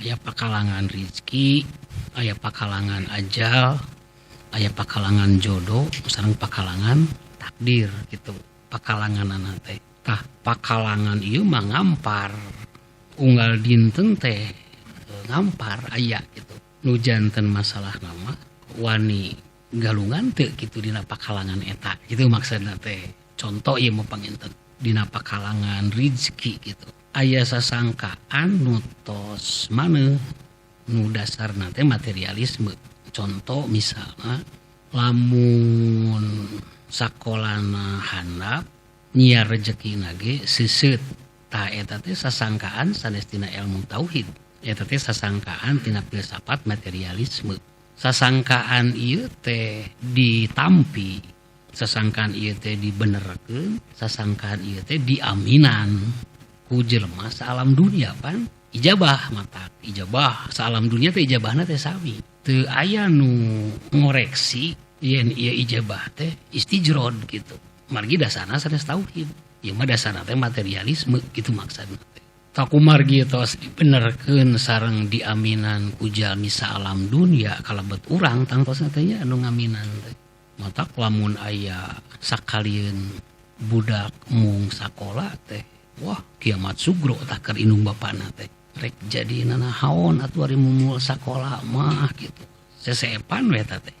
Aya pakalangan rizki, aya pakalangan ajal, aya pakalangan jodoh, sareng pakalangan takdir gitu. Pakalanganana teh. Tah, pakalangan ieu mah ngampar. Unggal dinten teh ngampar aya gitu. Nu janten masalahna mah wani galungan teu kitu dina pakalangan eta gitu maksudna teh. Contoh ieu mah panginten dina pakalangan rizki gitu. Aya sasangkaan nu tos maneuh nu dasarna teh materialisme. Contoh misalna lamun sakolana handap nyiar rejekina ge seuseut. Tah, eta teh sasangkaan sanes tina ilmu tauhid. Eta teh sasangkaan tina filsafat materialisme. Sasangkaan ieu teh ditampi, sasangkaan ieu teh dibenerkeun, sasangkaan ieu teh diaminan ku jelema saalam dunia. Pan ijabah, matak ijabah saalam dunia teh ijabahna teh sami. Teu aya nu ngoreksi yen ieu ijabah teh istijrod gitu. Margi dasarna sanes tauhid. Ieu mah dasarna teh materialisme gitu maksudna teh. Tah, kumargi tos dibenerkeun sareng diaminan ku jalmi saalam dunia, kalebet urang tangtosna teh nya anu ngaminan teh. Matak lamun aya sakalieun budak mung sakola teh, wah, kiamat sugro tah keur indung bapana teh. Rek jadi nanahaon atuh ari mumul sakola mah gitu. Seseepan we eta teh.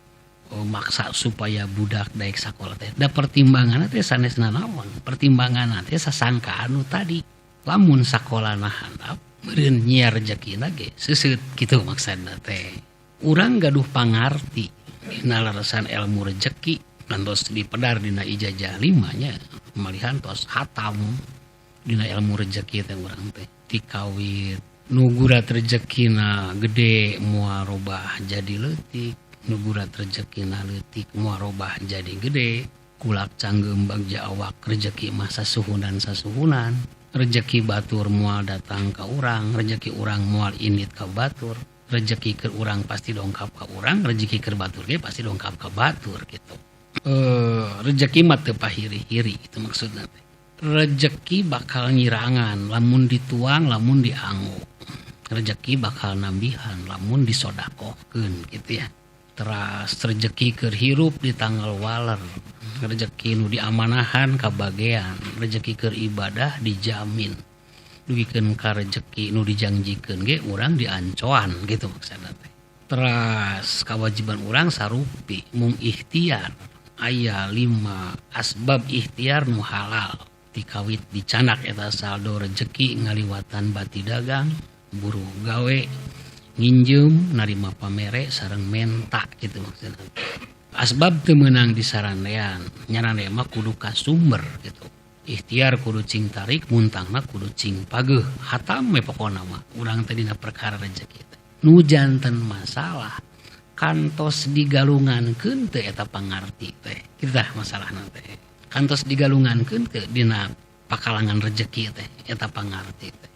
Oh, maksa supaya budak daek sakola teh. Da pertimbanganna teh sanes nanaon, pertimbanganna teh sasangkaan nu tadi. Lamun sakolana handap meureun nyiar rejekina ge seuseut kitu maksudna teh. Urang gaduh pangarti dina lalesan ilmu rejeki tos dipedar dina ijazah lima nya, malihan tos hatam dina ilmu rejeki teh urang teh. Tikawit nu gurat rejekina gede moal robah jadi leutik, nu gurat rejekina leutik moal robah jadi gede. Kulak canggeum bagja awak, rejeki mah sasuhunan sasuhunan. Rejeki batur moal datang ka urang, rejeki urang moal indit ka batur. Rejeki keur urang pasti dongkap ka urang, rejeki keur batur ge pasti dongkap ka batur gitu. Rejeki mah teu pahiri-hiri itu maksudna teh. Rejeki bakal ngirangan lamun dituang, lamun dianggo. Rejeki bakal nambihan lamun disodakohkeun gitu ya. Teras rejeki keur hirup di tanggal waler, rejeki nu diamanahan kabagean, rejeki keur ibadah dijamin, dugikeun ka rejeki nu dijangjikeun ge urang diancoan gitu maksudna teh. Teras kewajiban urang sarupi mung ikhtiar. Aya lima asbab ikhtiar nu halal, tikawit dicanak eta saldo rejeki ngaliwatan bati dagang, buruh gawe, nginjem, narima pamere, sareng menta gitu maksudna. Asbab teu meunang disarandean, nyarandean mah kudu ka sumber gitu. Ikhtiar kudu cing tarik, muntangna kudu cing pageuh. Hatam we pokona mah urang teh dina perkara rejeki teh. Nu janten masalah kantos digalungankeun teu eta pangarti teh. Kitu tah masalahna teh. Kantos digalungankeun teu dina pakalangan rejeki teh eta pangarti teh.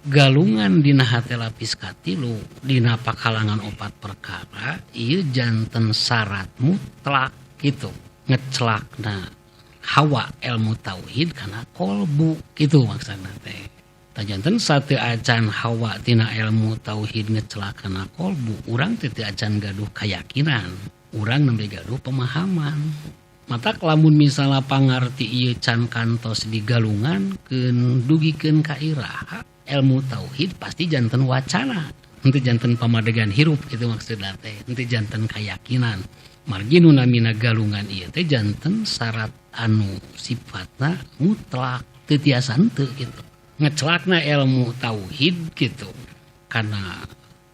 Galungan dina hate lapis katilu dina pakalangan opat perkara ieu janten syarat mutlak gitu ngecelakna hawa ilmu tauhid kana kolbu gitu maksudna teh. Tah, janten sateu acan hawa tina ilmu tauhid ngecelak kana kolbu, urang teh teu acan gaduh keyakinan, urang nembe gaduh pemahaman. Matak lamun misalna pangarti ieu can kantos digalungankeun dugikeun ka iraha, ilmu tauhid pasti janten wacana, henteu janten pamadegan hirup gitu maksudna teh, henteu janten keyakinan. Margi nu namina galungan ieu teh janten syarat anu sifatna mutlak, teu tiasa henteu gitu. Ngecelakna ilmu tauhid gitu karena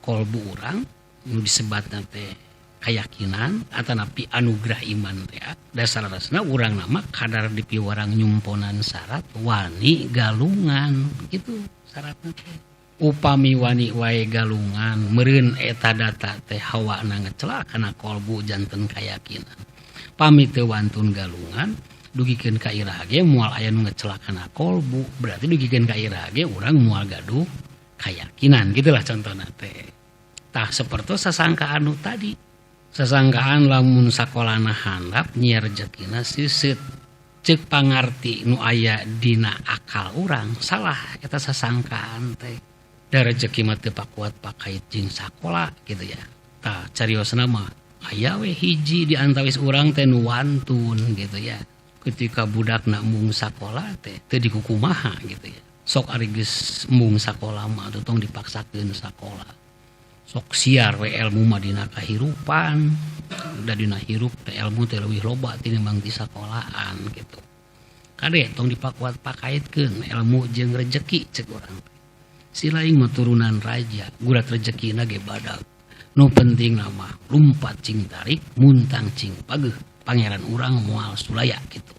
kolbu urang nu disebatna teh keyakinan atanapi anugerah iman teh. Dasar-dasarna urang nama kadar dipiwarang nyumponan syarat wani galungan gitu syaratna teh. Upami wani wae galungan, meureun eta data teh hawana ngecelak kana kolbu janten keyakinan. Pami teu wantun galungan, dugikeun ka iraha ge moal aya nu ngecelak kana kolbu, berarti dugikeun ka iraha ge urang moal gaduh keyakinan gitulah contohna teh. Tah, sapertos sasangkaan nu tadi, sasangkaan lamun sakolana handap nyiar rejekina seuseut, ceuk pangarti nu aya dina akal urang salah eta sasangkaan teh. Da rejeki mah teu pakuat pakait jeung sakola gitu ya. Tah cariosna mah aya we hiji di antawis urang teh nu wantun gitu ya. Ketika budakna embung sakola teh teu dikukumaha gitu ya. Sok ari geus embung sakola mah atuh tong dipaksakeun sakola. Sok siar we elmu mah dina kahirupan. Da dina hirup teh elmu teh leuwih loba tinimbang di sakolaan gitu. Kade tong dipakuat pakaitkeun elmu jeung rejeki cek urang teh. Si laing mah turunan raja, gurat rejekina ge badag. Nu penting mah lumpat cing tarik, muntang cing pageuh, pangeran urang moal sulaya gitu.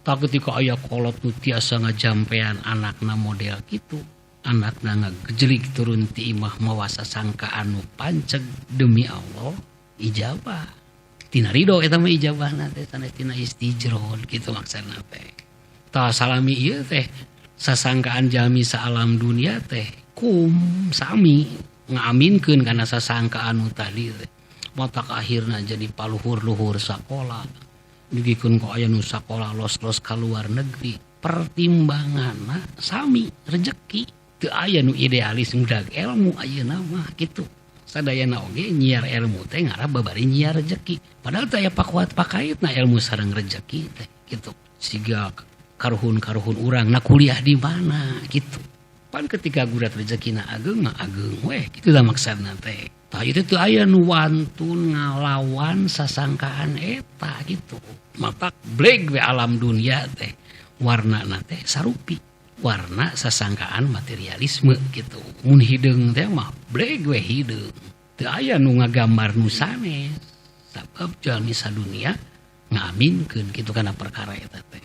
Tak ketika aya kolot nu tiasa ngajampean anakna model kitu, anakna ngagejelik turun ti imah mawa sasangkaan nu panceg demi Allah ijabah. Tina ridho eta mah ijabahna teh sanes tina istijrod kitu maksudna teh. Tah salami ieu teh sasangkaan jalmi saalam dunia teh kum sami ngaaminkeun kana sasangkaan nu tadi teh. Matak akhirna jadi paluhur-luhur sakola. Dugikeun ku aya nu sakola los-los ka luar negeri. Pertimbanganna sami rejeki. Teu aya nu idealis ngudag ilmu ayeuna mah kitu. Sadayana oge nyiar ilmu teh ngarah babari nyiar rejeki. Padahal teu aya pakuat pakaitna ilmu sareng rejeki teh kitu. Siga karuhun-karuhun urang na kuliah di mana gitu. Pan ketika gurat rejekina ageung mah ageung weh kitu lah maksudna teh. Tah ieu teh aya nu wantun ngalawan sasangkaan eta gitu. Matak bleg we alam dunia teh warnana teh sarupi. Warna sasangkaan materialisme gitu. Mun hideung teh mah bleg we hideung. Teu aya nu ngagambar nu sanes. Sabab jalmi sadunia ngaminkeun kitu kana perkara eta teh.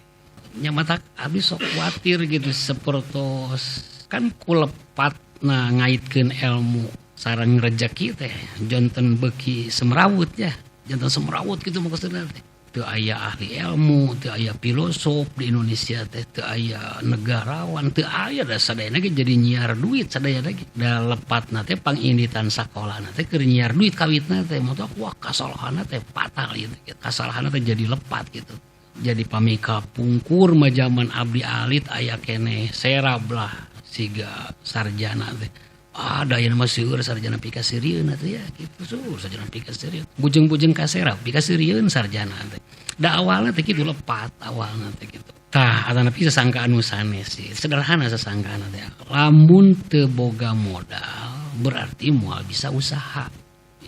Nya matak abdi sok kuatir gitu sapertos kan kulepatna ngaitkeun ilmu sareng rejeki teh janten beuki semrawut ya, janten semrawut gitu maksudna teh. Teu aya ahli ilmu, teu aya filosof di Indonesia teh, teu aya negarawan, teu aya da sadayana ge jadi nyiar duit sadayana ge. Da lepatna teh panginditan sakolana teh keur nyiar duit kawitna teh matak wah kasalahanna teh fatal gitu. Kasalahanna teh jadi lepat gitu. Jadi pamika pungkur mah zaman abdi alit aya keneh serab lah siga sarjana teh. Ah da ayeuna mah seueur sarjana pikaseurieun atuh ya kitu seueur sarjana pikaseurieun. Bujeng-bujeng ka serab pikaseurieun sarjana teh. Da awalna teh kitu lepat awalna teh kitu. Tah atanapi sasangkaan nu sanes sih. Sederhana sasangkaan teh. Lamun teu boga modal berarti moal bisa usaha.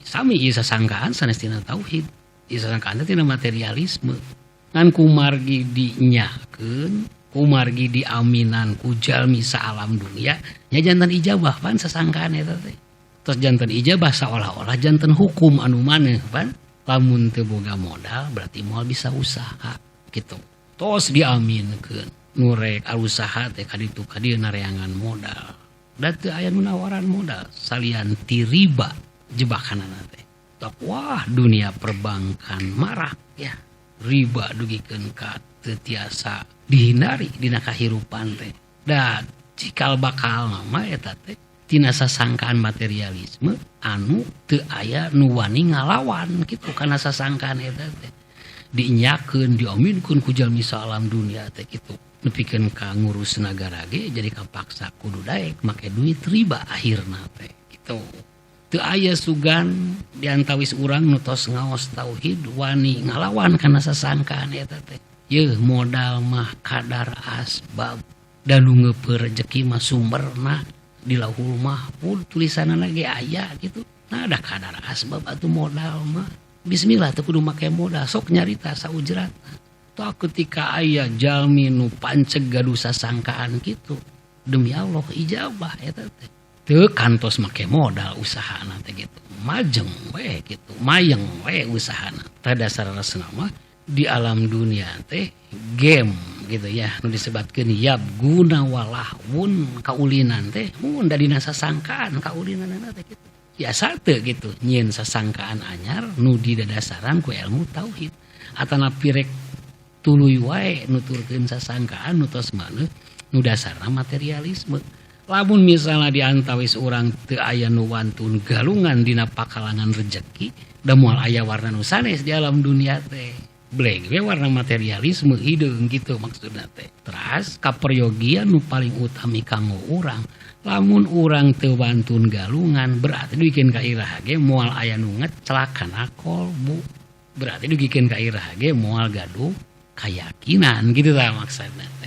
Sami ieu sasangkaan sanes tina tauhid. Ieu sasangkaan teh tina materialisme. Ngan kumargi dinyakeun, kumargi diaminan ku jalmi saalam dunia, nya janten ijabah pan sasangkaan eta teh. Tos janten ijabah saolah-olah janten hukum anu maneh pan. Lamun teu boga modal berarti moal bisa usaha gitu. Tos diaminkeun nu rek usaha teh kaditu ka dieu nareangan modal. Da teu aya nu nawaran modal salian ti riba jebakanana teh. Tok wah dunia perbankan marak ya. Riba dugikeun ka teu tiasa dihindari dina kahirupan teh. Da cikal bakal mah eta teh tina sasangkaan materialisme anu teu aya nu wani ngalawan kitu kana sasangkaan eta teh. Diinyakeun, diaminkeun ku jalmi saalam dunia teh kitu. Nepikeun ka ngurus nagara ge jadi kapaksa kudu daek make duit riba akhirna teh kitu. Teu aya sugan diantawis urang nu tos ngaos tauhid wani ngalawan kana sasangkaan eta teh. Yeuh modal mah kadar asbab da nu ngeupeun rejeki mah sumberna di Lauhul Mahfud tulisanana ge aya gitu. Nah da kadar asbab atuh modal mah. Bismillah teu kudu make modal sok nyarita saujratna. Tah ketika aya jalmi nu panceg gaduh sasangkaan kitu demi Allah ijabah eta teh. Teu kantos make modal usahana teh gitu. Majeng we gitu, mayeng we usahana. Tah dasar resna mah di alam dunia teh game gitu ya nu disebatkeun yab guna walahun kaulinan teh mun da dina sasangkaan kaulinanana teh kitu. Biasa teu gitu nyieun sasangkaan anyar nu didadasaran ku ilmu tauhid. Atanapi rek tuluy wae nuturkeun sasangkaan nu tos maneuh nu dasarna materialisme. Lamun misalnya diantawis urang teu aya nu wantun galungan dina pakalangan rejeki da moal aya warna nu sanes di alam dunia teh. Bleg we warna materialisme hideung gitu maksudna teh. Teras kaperyogian nu paling utami kanggo urang, lamun urang teu wantun galungan, berarti dugikeun ka iraha ge moal aya nu ngeclak kana kolbu, berarti dugikeun ka iraha ge moal gaduh kayakinan gitu tah maksudna.